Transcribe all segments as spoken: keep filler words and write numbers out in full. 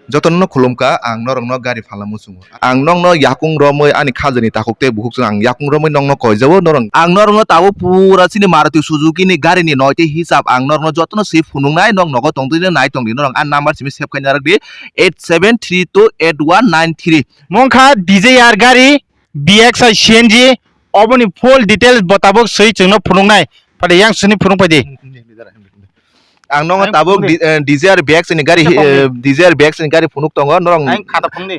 Jotono khulumkha, ang norokno gari phalna muchungo. Ang nokno yakung romwi ani khajani takhuk tei bukhuk chwng ang yakung romwi nokno koijao norok. Ang norokno tabuk pura chini Maruti Suzuki ni gari ni noitwi hisab ang norokno jotono swi phunuknai, nok nogo tongtwi nai tongdi norok ani number simi save khaina rwkdi eight seven three two eight one nine three. Mongkha Dzire gari, B X I C N G, oboni full details bo tabuk swi chwngno phunuknai. Phade yang sini phunuk paidi. Ang nokno tabuk di-, eh, Dzire B X ni gari, eh, Dzire B X ni gari phunuk tongo, norok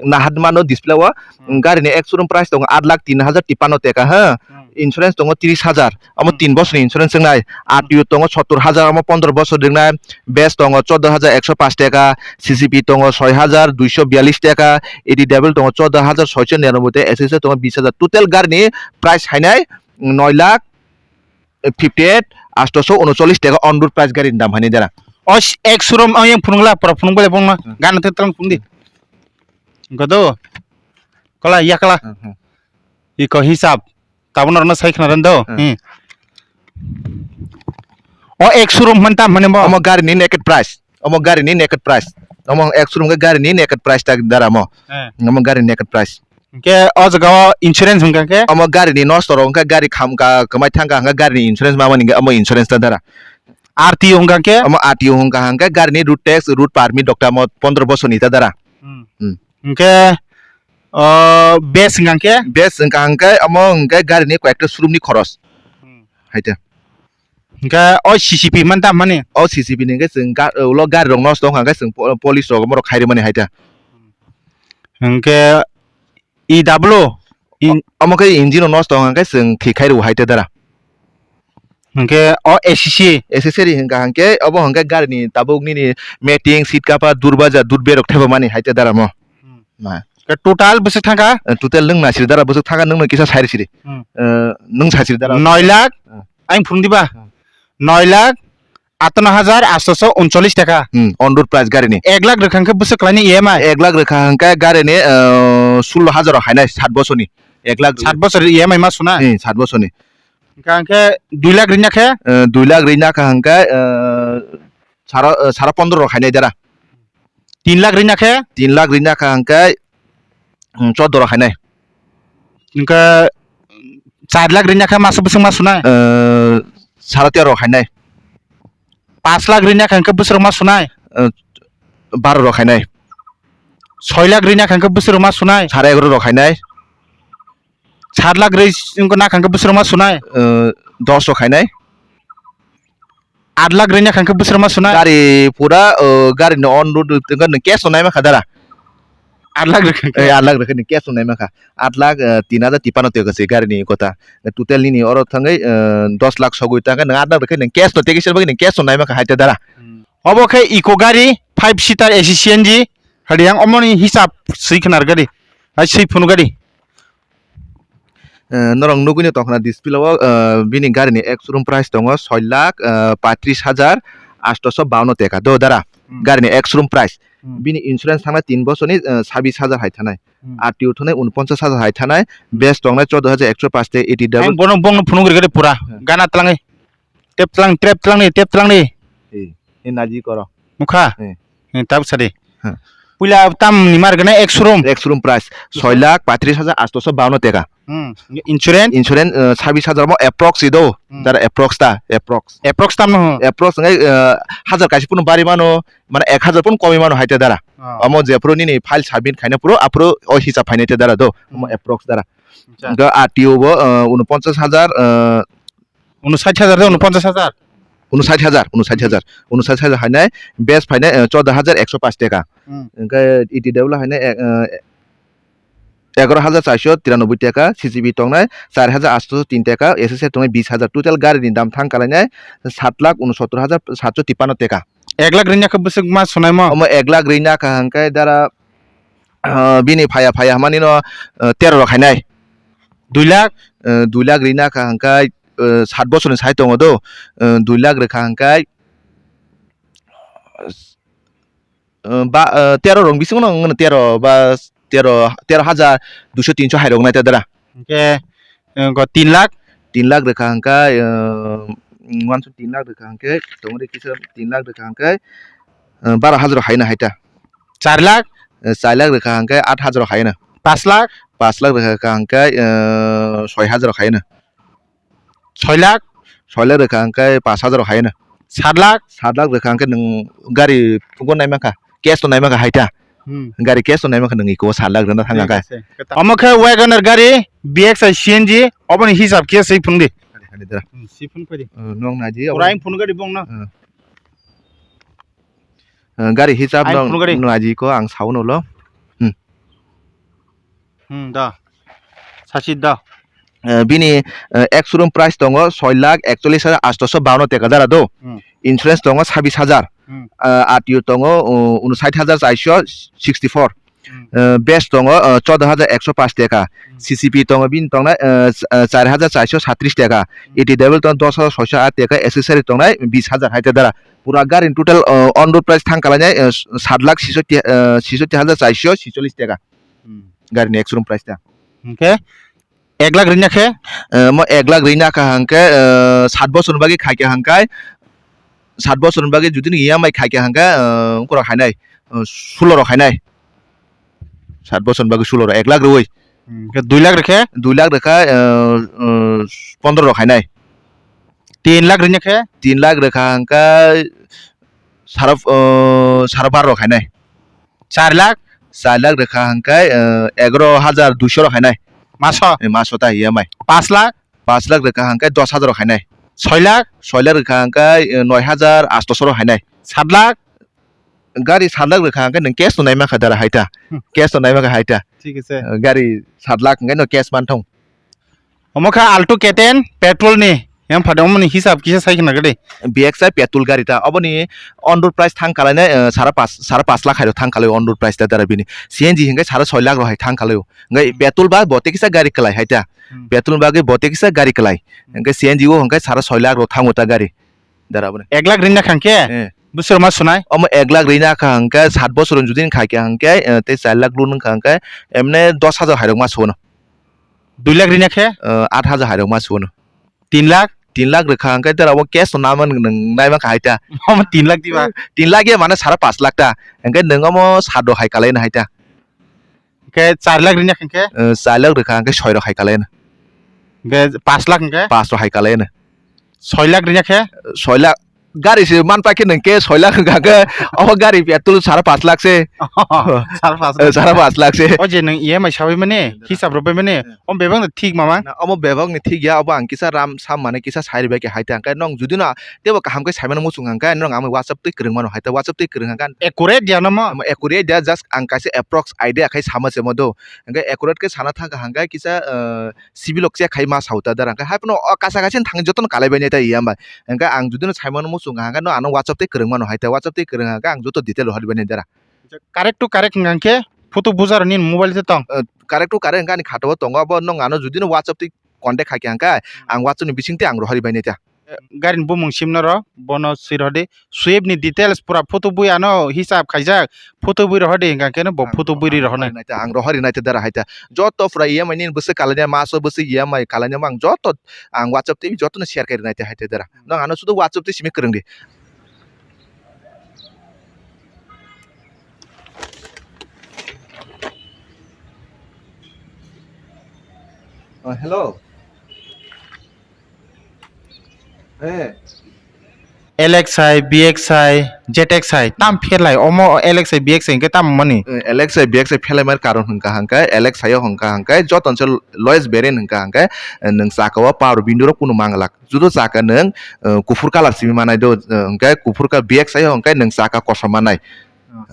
nahat mano display o. Hmm. Gari ni ek showroom price tongo aat lakh tin hajar tippanno teka, ha. Hmm. Insurance tongo tris hajar, omo tin bosor ni insurance wngnai. R T O tongo sottor hajar, omo pondro bosor wngnai. Base tongo chordo hajar ekso pash teka, C C P tongo soi hajar duiso biyallis teka, A D double tongo chordo hajar soiso niranoboi teka, S S A tongo bis hajar. Total gari ni price hainai noi lakh fifty eight, astoso unocholish teka on road price gari ni dam hainai dara. O s-, ek showroom o yang phunukla, pura phunuk bole bongma. Hmm. Gana te tlang phung di. Godo. Kola, yakla. Hmm, hmm. Iko hisab. Tabuk norokno sai khna rwdi do. Hmm. Hmm. O ek showroom hwn tam hwn bo. Omo gari ni naked price. Omo gari ni naked price. Omo ek showroom ke gari ni naked price ta dara mo. Eh. Omo gari ni naked price. Hwnkhe o jaga o insurance hwnkha khe? Omo gari ni nosto rok hwnkha, gari khamkha, kwmai thangkha hwnkha, gari ni insurance mamani hwnkha, omo insurance ta dara. R T O hwnkha khe? Omo R T O hwnkha hwnkhe gari ni road tax, road permit dokta mo pondro bosor ni ta dara. Hmm. Hmm. Hwnkhe, o, base hwnkha khe? Base hwnkha hwnkhe omo hwnkhe gari ni koi ekta showroom ni khoros. Hmm. Hai ta. Hwnkhe o C C P man tam mani? O C C P ni hwnkhe chwng ga-, ulo gari rok nosto wngkha hwnkhe chwng po-, police rok omo rok khai rwmani hai ta. Hwnkhe E W? In- Omo khe engine rok nosto wngkha hwnkhe chwng thik khai rw hai ta dara. Hwnkhe o A C C? A C C ri hwnkha hwnkhe obo hwnkhe gari ni tabuk nini mating, seat cover, durbaja, durberok thaiba mani hai ta dara mo. Hmm. Ma. Ke total bwswk thangkha? Eh, total nwng na siri dara bwswk thangkha, nwng no kisa sai siri. Hmm. Eh, nwng sai siri dara. Noi lakh? Hmm. Ang phung diba? Hmm. Noi lakh atano hajar astoso uncholish taka. Hmm, on road price gari ni. Ek lakh rwkha hwnkhe bwswk khlaini E M I? Ek lakh rwkha hwnkhe gari ni, eh, sullo hajar o hainai sat bosor ni. Ek lakh. Sat bosor E M I ma suna? Hmm, sat bosor ni. Hwnkha hwnkhe dui lakh rina khe? Eh, dui lakh rina kha hwnkhe, eh, sara, eh, sara pondro rok hainai dara. Tin lakh rina khe? Tin lakh rina kha hwnkhe, mm, chordo rok hainai. Hwnkhe char lakh rina khe masa bwswk ma sunai? Eh, sara tero rok hainai. Pash lakh rina khe hwnkhe bwswk ma sunai? Eh, baro rok hainai. Soi lakh rina khe hwnkhe bwswk ma sunai? Sara egaro rok hainai. Sat lakh rwi wngkha na kha hwnkhe bwswk ma sunai? Eh, dos rok hainai. Aat lakh rwi na kha hwnkhe bwswk ma sunai? Gari pura, eh, gari ni on road wngkha nwng cash no naima kha dara. Aat lakh rwkha hwnkhe? Eh, aat lakh rwkha nwng cash no naima kha. Aat lakh, eh, tin hajar tipano twi kwchwi gari ni kota. Total nini oro thangwi, eh, dos lakh sogwi ta hwnkhe nwng aat lakh rwkha nwng cash no twi kisa bagwi nwng cash no naima kha hai ta dara. Hmm. Obo khe eco gari, five seater A C C N G. Hadi yang omoni hisab swi khwnar gari. Hai swi phunu gari. Eh, norok nugwi no tongkha na display o, eh, bini gari ni ek showroom price tongo soi lakh, eh, paitris hajar astoso bawanno teka do dara. Hmm. Gari ni ek showroom price. Hmm. Bini insurance thangnai tin bosor ni, eh, sabis hajar hai thanai. Hmm. R T O thangnai unponchas hajar hai thanai. Base tongnai chordo hajar ekso pash te eighty double. Ang bono bongno phunuk rwgwi pura. Hmm. Gana tlangwi. Tep tlang, trep tlang ni, tep tlang ni. Eh, eh, naji koro. Nukha? Eh. Eh, tab sadi. Huh. Puila tam ni mar gana ek showroom. Ek showroom price soi lakh paitris hajar astoso bawanno teka. Hmm. Insurance? Insurance, eh, sabis hajar mo approx ido. Hmm. Dara approx ta, approx. Approx tam no? Approx ngai, eh, hajar kaisa pun bari mano, mane ek hajar pun komi mano hai ta dara. Oh. Amo je puro nini file submit khaina puro, apuro o hisab phainai ta dara do. Amo, hmm, approx dara. Acha. Do R T O bo, eh, unponchas hajar, eh, Unosait hajar de unoponchas hajar? Unosait hajar, unosait hajar. Unosait hajar hainai, base phainai, eh, chordo hajar ekso pash teka. Hmm. Hwnkhe E T W hainai, eh, eh, egaro hajar charso tiranoboi teka, C C B tongnai char hajar atso tin teka, S S A tongnai bis hajar. Total gari ni dam thang kalainai sat lakh unosottor hajar satso tippanno teka. Ek lakh rina khe bwswk ma sunaimo? Omo ek lakh rina kha hwnkhe dara, ah, bini phaya phaya hwnmani no, ah, tero rok hainai. Dui lakh? Ah, dui lakh rina kha hwnkhe, ah, sat bosor ni sai tongo do, ah, dui lakh rwkha hwnkhe, ah, ba, ah, tero rok bisingo no wngmano, tero ba tero, tero hajar duiso tinso hai rok nai ta dara. Hwnkhe, ah, go tin lakh? Tin lakh rwkha hwnkhe, ah, uansuk tin lakh rwkha hwnkhe, tongri kisa tin lakh rwkha hwnkhe, ah, baro hajar hai na hai ta. Char lakh? Eh, char lakh rwkha hwnkhe aat hajar o khaino. Paanch lakh? Paanch lakh rwkha hwnkhe, eh, soi hajar o khaino. Soi lakh? Soi lakh rwkha hwnkhe paanch hajar o khaino. Saat lakh? Saat lakh rwkha hwnkhe nwng gari phungo naimankha, cash to naimankha haita. Hmm. Gari cash to naimankha nwng iko saat lakh rwna thang hwnkhe. Thik ase. Omo khe Wagoner gari, B X I C N G, oboni hisab khe se phunukdi. Khani, khani dara. Hmm, se phunukdi. Eh, nwng naji, Pura ang phunukdi bongno. Eh. Eh, gari hisab Ang no phunukdi. Naji ko ang sao no lo. Hmm. Hmm, da. Sachi da. Eh, bini, eh, ek showroom price tongo soi lakh ekchollish hajar aatso bawanno teka dara do. Hmm. Insurance tongo sabbish hajar. Hmm. Eh, R T O tongo, uh, unsait hajar charsho sixty four. Hmm. Eh, base tongo, eh, chordo hajar ekso paanch teka. Hmm. C C P tongo bini tongnai, eh, ch-, eh, char hajar charsho satrish teka. Hmm. E T double tongo dos hajar soisho aat teka, accessory tongnai bish hajar haita dara. Pura gari ni total, uh, on road price thang kalainai, uh, saat lakh sisoti, uh, sisoti hajar charsho sicholish teka. Hmm. Gari ni ek showroom price ta. Hwnkhe ek lakh rina khe? Uh, mo ek lakh rina kha hwnkhe, uh, saat bochor ni bagwi khai kha hwnkhe, saat bochor ni bagwi judi ni E M I khai kha hwnkhe, uh, ungkha rok hainai, uh, sulo rok hainai. Saat bochor ni bagwi sulo rok ek lakh rwi. Hmm, hwnkhe dui lakh rwkhe? Dui lakh rwkha, uh, uh, pondro rok hainai. Tin lakh rina khe? Tin lakh rwkha hwnkhe saro, uh, saro bar rok hainai. Char lakh? Char lakh rwkha hwnkhe, uh, egaro hajar duisho rok hainai. Maso? Eh, maso ta E M I. Paanch lakh? Paanch lakh rwkha hwnkhe dos hajar rok hainai. Soi lakh? Soi lakh rwkha hwnkhe, uh, noi hajar aatso rok hainai. Saat lakh? Gari saat lakh rwkha hwnkhe nwng cash no naimankha dara haita. Hmm. Cash no naimankha haita. Thik ase. Uh, gari saat lakh hwnkhe no cash manthong. Omo kha Alto K ten petrol ni. Yang phade omo ni hisab kisa sai khna gade. B X I petrol gari ta. Obo ni on road price thang kalai nai, eh, sara paanch, sara paanch lakh hai rok thang kalai on road price ta dara bini. C N G hwnkhe sara soi lakh rok hai thang kalai o. Hwnkhe petrol ba bo te kisa gari kalai hai ta. Hmm. Petrol bagwi bo te kisa gari kalai. Hmm. Hwnkhe C N G o hwnkhe sara soi lakh rok thango ta gari. Dara obo ni. Ek lakh rina kha hwnkhe? Eh. Bwswk ma sunai? Omo ek lakh rina kha hwnkhe saat bochor judi khai kha hwnkhe, eh, tei char lakh loan wngkha hwnkhe emne dos hajar hai rok ma suno. Dui lakh rina khe? Eh, aat hajar hai rok ma suno. Tin lakh? Tin lakh rwkha hwnkhe dara obo cash no naman nwng naimankha hai ta. Omo tin lakh diba? Tin lakh ya mane sara paanch lakh ta. Hwnkhe nwng omo saat rok hai kalai no hai ta. Hwnkhe char lakh rina khe hwnkhe? Eh, char lakh rwkha hwnkhe soi rok hai kalai no. Hwnkhe paanch lakh hwnkhe? Paanch rok hai kalai no. Soi lakh rina khe? Soi lakh. Gari se man pai khe nwng khe soi lakh wngkha khe, obo gari petrol sara paanch lakh se. Sara paanch lakh. Eh, sara paanch lakh se. O je nwng E M I sabai mani, hisab rw bai mani, omo bebak no thik mama. Na, omo bebak ni thik ya, obo ang kisa ram sam mane kisa sai rw bai khe hai ta. Hwnkhe nwng judi no teibo kaham khe sai mano muchung hwnkhe nwng ang WhatsApp twi kwrwng mano hai ta, WhatsApp twi kwrwng hwnkhe. Accurate ya no mo? Omo accurate ya, just ang kaisa approx idea khai sama se mo do. Hwnkhe accurate khe sana thang kha hwnkhe kisa, eh, civil o check khai ma sao ta dara. Hwnkhe hai phano o kacha kacha thang jotono kalai bai nai ta iya bai. Hwnkhe ang judino sai mano muchung kha hwnkhe no ano WhatsApp tei kwrwng mano hai ta. WhatsApp tei kwrwng hwnkhe ang joto detail rohorwi bai nai dara. Correct to correct hwnkha khe photo bujar nini mobile tei tong? Eh, correct to correct hwnkhe ani khatao tongo, abo nwng ano judino WhatsApp tei contact khai kha hwnkhe ang WhatsApp ni bising tei ang rohorwi bai nai ta. Gari ni bumung simna rw, bono swi rw di. Swift ni details pura photo bui ano hisab khaijak, photo bui rohor di hwnkha khe no bo photo bui ri rohor nai. Ang rohor ri nai te dara hai ta. Joto pura E M I ni bwswk kalai nai, maso bwswk E M I kalai nai, ang joto ang WhatsApp tei joto no share khai ri nai te hai te dara. Nwng ano sudu WhatsApp tei simi kwrwng di. Oh, hello. Eh. L X I, B X I, Z X I, tam pherlai, omo L X I, B X I hwnkhe tamo mani? Eh, L X I, B X I pherlaimani karon hwnkha hwnkhe, L X I o hwnkha hwnkhe, joto se lowest variant hwnkha hwnkhe, eh, nwng saka o power window rok kunu manglak. Judo saka nwng, eh, kuphur colour simi manai do, eh, hwnkhe kuphur ka B X I o hwnkhe nwng saka kosom manai.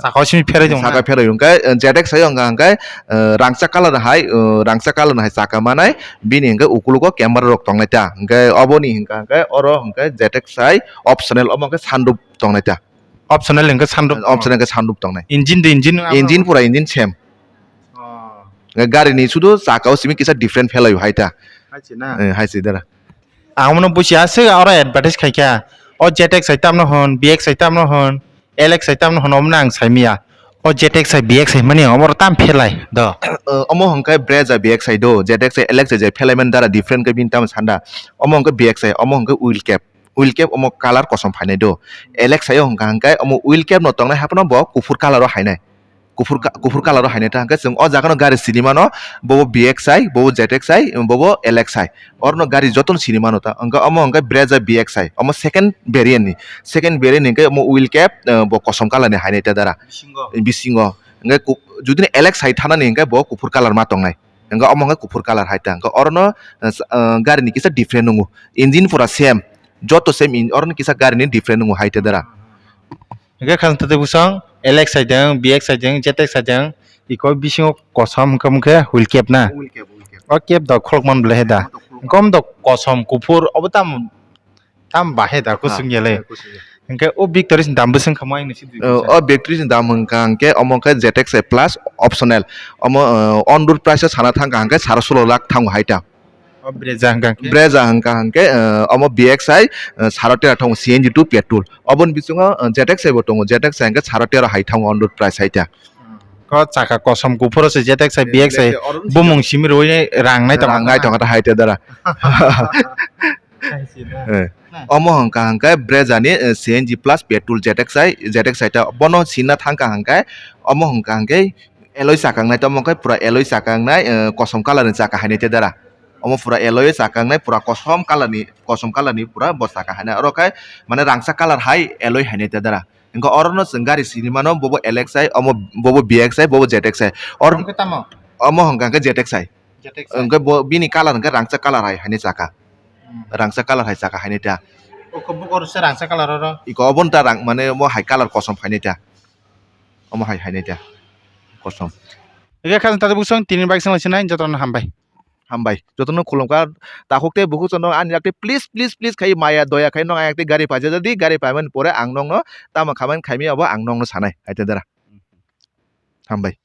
Saka o simi pherai tong. Saka pherai hwnkhe, eh, Z X I o hwnkha hwnkhe, eh, rangchak colour hai, eh, rangchak colour hai saka manai, bini hwnkhe ukulugo camera rok tongnai ta. Hwnkhe oboni hwnkha hwnkhe oro hwnkhe Z X I optional, omo hwnkhe sunroof tongnai ta. Optional hwnkhe sunroof. Optional hwnkhe sunroof tongnai. Engine de engine. Engine pura engine same. Oh. Hwnkhe gari ni sudu saka o simi kisa different phelai hai ta. Hai se na? Eh, hai se dara. Ang bono buchi aswk oro advertise khaikha. O Z X I tamno hwn, B X I tamno hwn, L X I tamno hwn, omono ang saimanya. O Z X I, B X I mani omo tam phelai do. Eh, omo hwnkhe Brezza B X I do, Z X I, L X I je phelai mani dara different khe bini tamo sanda. Omo hwnkhe B X I, omo hwnkhe wheel cap. Wheel cap omo colour kosom phainai do. L X I o hwnkha hwnkhe omo wheel cap no tongnai haphano bo kuphur colour o hainai. Kuphur ka-, kuphur colour o hainai ta hwnkhe chwng o jaga no gari sini mano, bobo B X I, bobo Z X I, bobo L X I. Oro no gari joto no sini mano ta. Hwnkhe omo hwnkhe Brezza B X I, omo second variant ni. Second variant ni hwnkhe omo wheel cap, eh, bo kosom colour ni hainai ta dara. Bisingo. Bisingo. Hwnkhe ku-, jodi no L X I thanani hwnkhe bo kuphur colour ma tongnai. Hwnkhe omo hwnkhe kuphur colour hai ta. Hwnkhe oro no, eh, s-, eh, gari ni kisa different nungo. Engine pura same. Joto same in-, oro no kisa gari ni different nungo hai ta dara. Hwnkhe khasing twi bwswng L X I dwng, B X I dwng, Z X I dwng, iko bisingo kosom hwnkhe, hwnkhe wheel cap na? Wheel cap, wheel cap. O cap da khulukman belai he da. Omo da khulukman. Hwnkhe omo da kosom, kuphur, obo tam, tam bahai da, ha, kusung ya le. Ha, kusung ya. Hwnkhe o Victoris ni dam bwswng kha mo ayang ni si dui. O, bwswng. O Victoris ni dam hwnkha hwnkhe omo khe Z X I plus optional. Omo, uh, on road price o sana thangkha hwnkhe saro sulo lakh thango hai ta. O Brezza hwnkha khe? Brezza hwnkha hwnkhe, eh, omo B X I, eh, saro tera tongo C N G to petrol. Oboni bisingo, eh, Z X I bo tongo, Z X I hwnkhe saro tera hai tongo on road price hai ta. Ko chaka kosom kuphur se Z X I, eh, B X I, B X I orange bumung simi rwi rang nai tongo. Rang nai tongo ta hai ta dara. Hai se da. Eh. Na. Omo hwnkha hwnkhe Brezza ni, eh, C N G plus petrol Z X I, Z X I ta bono sinna thangkha hwnkhe, omo hwnkha hwnkhe alloy chakang nai, tamo hwnkhe pura alloy chakang nai, eh, kosom colour ni chaka hai nai te dara. Omo pura alloy o chakang nai, pura kosom colour ni, kosom colour ni pura bo chaka hai nai. Oro khe mane rangchak colour hai alloy hai nai te dara. Hwnkhe oro no chwng gari sini mano, bobo L X I, omo bobo B X I, bobo Z X I. Or- Omo khe tamo? Omo hwnkha khe Z X I. Z X I. Hwnkhe bo bini colour hwnkhe rangchak colour hai, hai nai chaka. Hmm. Rangchak colour hai chaka hai nai ta. O khe bo kor se rangchak colour oro? Iko obo ta rang mane omo hai colour kosom hai nai ta. Omo hai hai nai ta. Kosom. Hwnkhe khasing twi bwswng tini bai swng sinai jotono hambai. Hambai. Jotono khulumkha. Takhuk tei bukhuk jotono ani yak tei please, please, please khai maya doya khai nong ayak tei gari paijak di, gari paimani pore ang nongno tamo khamani khaimya abo ang nongno sanai. Hai te dara. Hambai.